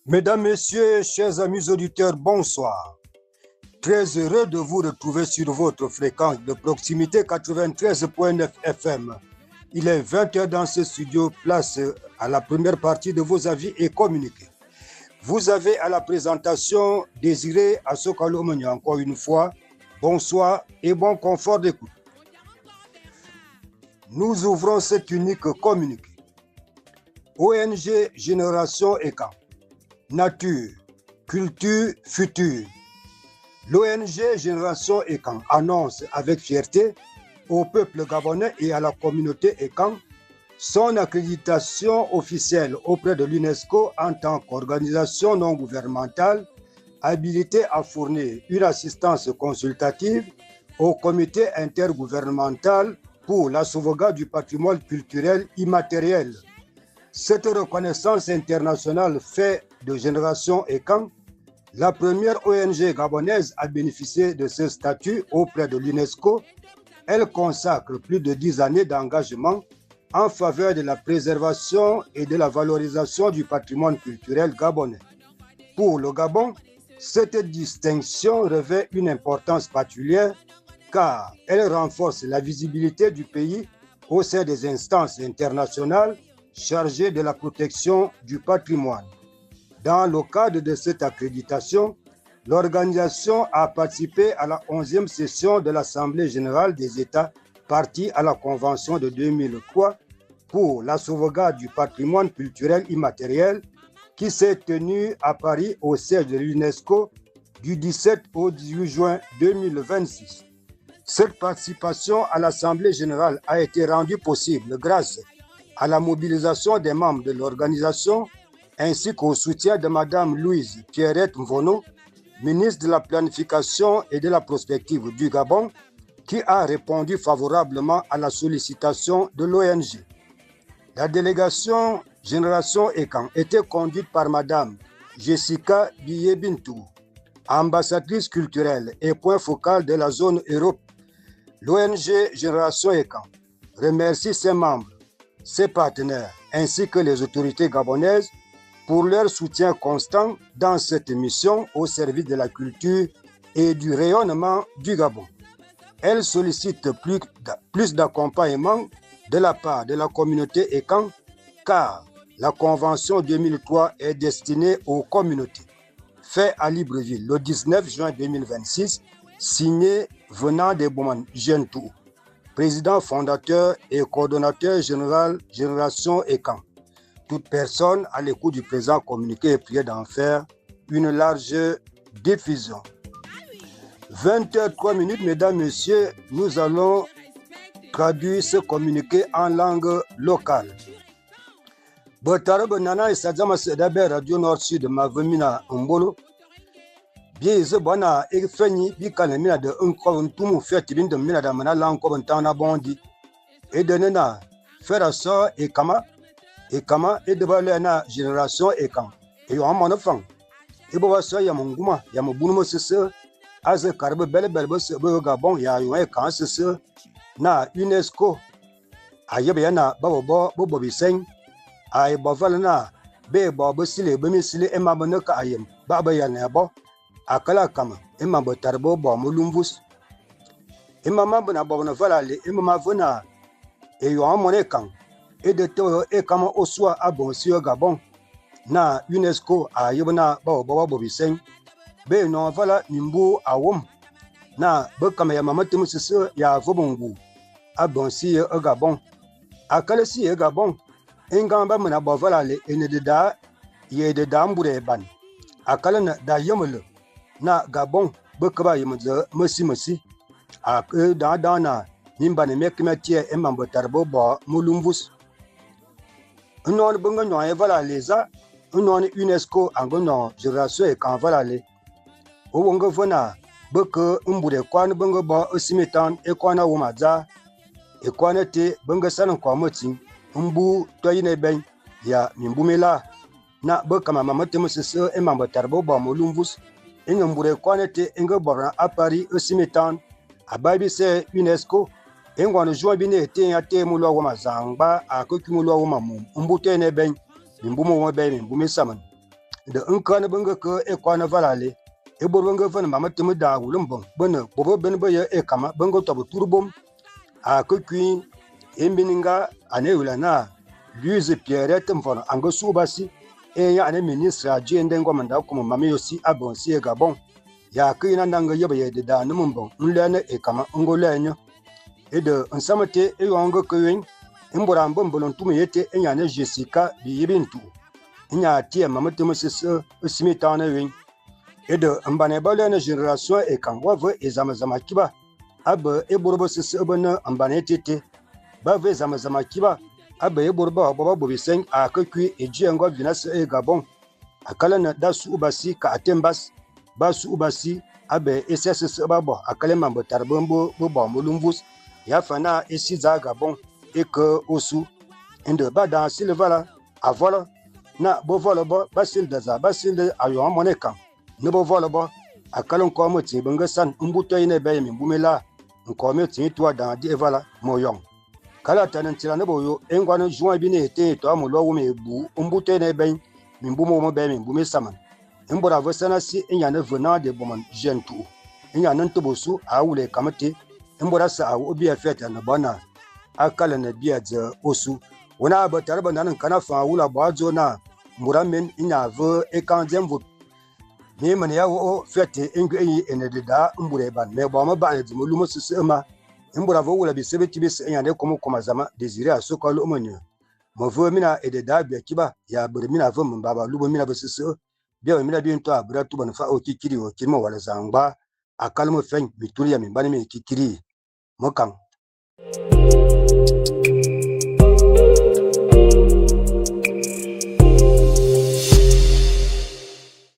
Mesdames, Messieurs, chers amis auditeurs, bonsoir. Très heureux de vous retrouver sur votre fréquence de proximité 93.9 FM. Il est 20h dans ce studio, place à la première partie de vos avis et communiqués. Vous avez à la présentation Désiré Assokalomoni encore une fois. Bonsoir et bon confort d'écoute. Nous ouvrons cet unique communiqué. ONG Génération Ekang. Nature, culture, futur. L'ONG Génération Ekang annonce avec fierté au peuple gabonais et à la communauté Ekang son accréditation officielle auprès de l'UNESCO en tant qu'organisation non gouvernementale habilitée à fournir une assistance consultative au comité intergouvernemental pour la sauvegarde du patrimoine culturel immatériel. Cette reconnaissance internationale fait de Génération Ekang la première ONG gabonaise à bénéficier de ce statut auprès de l'UNESCO. Elle consacre plus de 10 années d'engagement en faveur de la préservation et de la valorisation du patrimoine culturel gabonais. Pour le Gabon, cette distinction revêt une importance particulière car elle renforce la visibilité du pays au sein des instances internationales chargées de la protection du patrimoine. Dans le cadre de cette accréditation, l'organisation a participé à la 11e session de l'Assemblée générale des États parties à la Convention de 2003 pour la sauvegarde du patrimoine culturel immatériel qui s'est tenue à Paris au siège de l'UNESCO du 17 au 18 juin 2026. Cette participation à l'Assemblée générale a été rendue possible grâce à la mobilisation des membres de l'organisation ainsi qu'au soutien de Madame Louise Pierrette Mvono, ministre de la Planification et de la Prospective du Gabon, qui a répondu favorablement à la sollicitation de l'ONG. La délégation Génération Ekang était conduite par Madame Jessica Billet-Bintou, ambassadrice culturelle et point focal de la zone Europe. L'ONG Génération Ekang remercie ses membres, ses partenaires ainsi que les autorités gabonaises pour leur soutien constant dans cette mission au service de la culture et du rayonnement du Gabon. Elle sollicite plus d'accompagnement de la part de la communauté Ekang car la Convention 2003 est destinée aux communautés. Fait à Libreville le 19 juin 2026, signé venant des Bouman Gentou, président fondateur et coordonnateur général Génération Ekang. Toute personne à l'écoute du présent communiqué est priée d'en faire une large diffusion. 20h03, mesdames, messieurs, nous allons traduire ce communiqué en langue locale. Botare nana isadzama sedabe Radio Nord Sud mavemina mbolo. Bien ze bona e fenyi bi kana mina de nko ntumu feti bindo mina da mana lan ko ntana bondi. E de na fera so e kama e kama e de ba na génération e kan. E yo amona fan. E bo so ya munguma ya mubunu mo sese aze karbe bele bele bo se bo Gabon ya yo e kan sese na UNESCO ayebe ya na bo bo bo bo biseng ay bo vala na be bo bo sile bo mi sile e ma bo ne ka ayem ba ba ya na bo akala kama e ma bo tar bo bo mo lumvus e ma ma bo na bo na vala le e ma ma vona e yo amone kan e de to e kama oswa abon si Gabon na UNESCO ayebe na bo bo bo biseng be no vala mimbu awom na bo kama ya mama temu sese ya vobongu abon si e Gabon akala si e Gabon engamba mena bo vala le ene de da ye de da mbure ban akala na da yemele na Gabon bo kaba yem ze mesi mesi a ke da da na mimba ne me kme tie e mambo tarbo bo mulumvus non bongo no e vala le za non UNESCO ango no génération e kan vala le o wongo vona bo ke mbure kwan bongo bo osimitan e kwana wo madza e kwana te bongo sanan kwa moti mbu toyine ben ya mimbumela na bo kama mama te musese e mambo tarbo bo mulumvus e mbure kwana te ngo bora a Paris osimitan ababi se UNESCO engwano juan bi ne te ya te mu lo wa zangba a ko ki mu lo wa mu mbu te ne ben mimbu mo ben mimbu mi saman Éde nkane be nge ke ékôan aval alé, é bôr be nge vene mam meté me dagha wulu mbeng be ne bôr beben be ye ékama be nge tobe turu bôm. A ke kuiñ é minenga a ne éyôla naa Louise Pierrette Mvono a nge sughu ba si, éñe a ne ministre a djié ndem ngoman da kômô mam y'ôsi abeng si ye Gabon. Ya ke yen a nge yebe ye édedaa n'nem mbeng nluène ékama ô nge luè ñe. Éde nsama té éyong ô nge ke wéñ, é môr a mbe mbele ntum y'été éñe a ne Jessica Biyibi Ntu'u, éñe a tiè mam meté mesese é si mitaane wéñ. Éde mbane ba luène Génération Ékang wa ve é dzam dzam akiba abe é bôr besese be ne mbane été té. Ba ve é dzam dzam akiba abe é bôr ba bo ba bo bisèñ a ke kuiñ édjié ngovinan ase ye Gabon. Akal ane da sughu ba si kaa té mbas, ba sughu ba si abe ésia sese ba bo akal é mam betare be mbe be bo melu mvus, ya fe naa é si dzaa Gabon é ke ôsu. Éde ba dang sili vala avôlô naa be vole bo, ba sili de za? Ba sili de ayong moan ékang ne be vole bo akal nkôô metsing be nge san mbu té ye ne bèè ye mimbu milal. Nkôô metsing étô a dang di évala moyong. Kal a tane ntsirane bo ôyô, é ngoan juin bi ne été éto amu lô wum ébuu mbu té ne bèñ mimbu mowôm bèè mimbu misaman. É mbôr a ve san asi éñi a ne ve naa de boman jeune ntu'u, éñi a ne ntebe ôsu a wule ékam té. É mbôr ase a wokh bia fet a ne bo naa a kalane bia dzè ôsu. Wo naa be tare be nane nkane afeng a wula bo adzô naa mbôr amben éñi a ve ékang dzè mvut. Mii mene ya wokh fet é ngu'u éñi é ne édedaa mbura éban. Me bo me baghle dzim melu mesese ma. É mbôr a ve wula bise biti bise éñi a ne kômô kôm azama Désiré a so ke alukh meñiè. Me ve mina édedaa bia akiba ya bere mina ve mbemba ba lube mina besese. Bia ve mina bi nto a bira tuban nfa ôkikiri ô kiri mewala zangbwa akal mefeng mitun ya mimbane mi kikiri. Mekang.